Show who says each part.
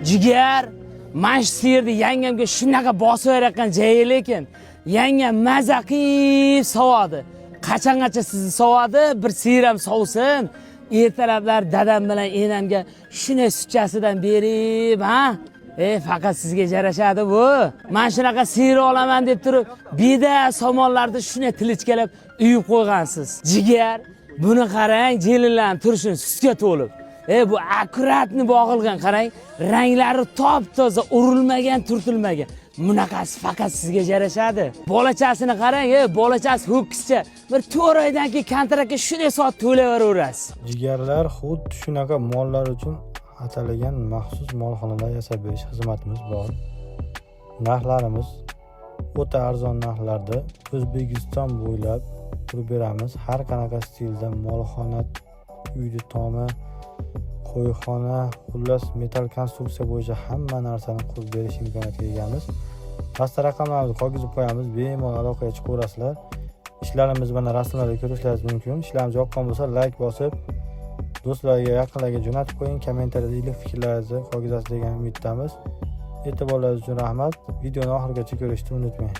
Speaker 1: Jigar, mana shu sigirni yangamga shunaqa bosib berayotgan joyi, lekin yangam maza qilib sovadi. Qachongacha sizni sovadi, bir sigir ham sovsin. Ertalablar dadam bilan enamga shunday sutchasidan berib, ha? Faqat sizga jarashadi bu. Man shunaqa sigir olaman deb turib, beda somonlarni shunday tilichkalab uyib qo'ygansiz. Jigar, buni qarang, jelinlarni turishini sutga to'lib. Bu аккуратный bog'ilgan, qarang, ranglari top toza, urilmagan, turtilmagan. Bunaqasi faqat sizga jarashadi. Bolachasini qarang, bolachasi ho'kizcha. Bir 4 oydan keyin kontraktga shunday soat to'layveraverasiz.
Speaker 2: Jigarlar, xuddi shunaqa mollar uchun atalgan maxsus molxonalar yasab berish xizmatimiz bor. Narxlarimiz o'ta arzon narxlarda O'zbekiston bo'ylab qurib beramiz. Har qanaqa stilda molxona, uyni tomi, qo'yxona, xullas, metall konstruksiya bo'yicha hamma narsani qurib berish imkoniyatiga egamiz. Pastda raqamlarimizni qoldirib qo'yamiz, bemalol aloqaga chiqaverasizlar. Ishlarimiz mana rasmlarda ko'rishlaringiz mumkin. Ishlarimiz yoqqan bo'lsa, layk bosib, do'stlarga, yaqinlarga jo'natib qo'ying. Kommentariyada iliq fikrlaringizni qoldirasiz degan umiddamiz. E'tiborlaringiz uchun rahmat. Videoni oxirigacha ko'rishni unutmang.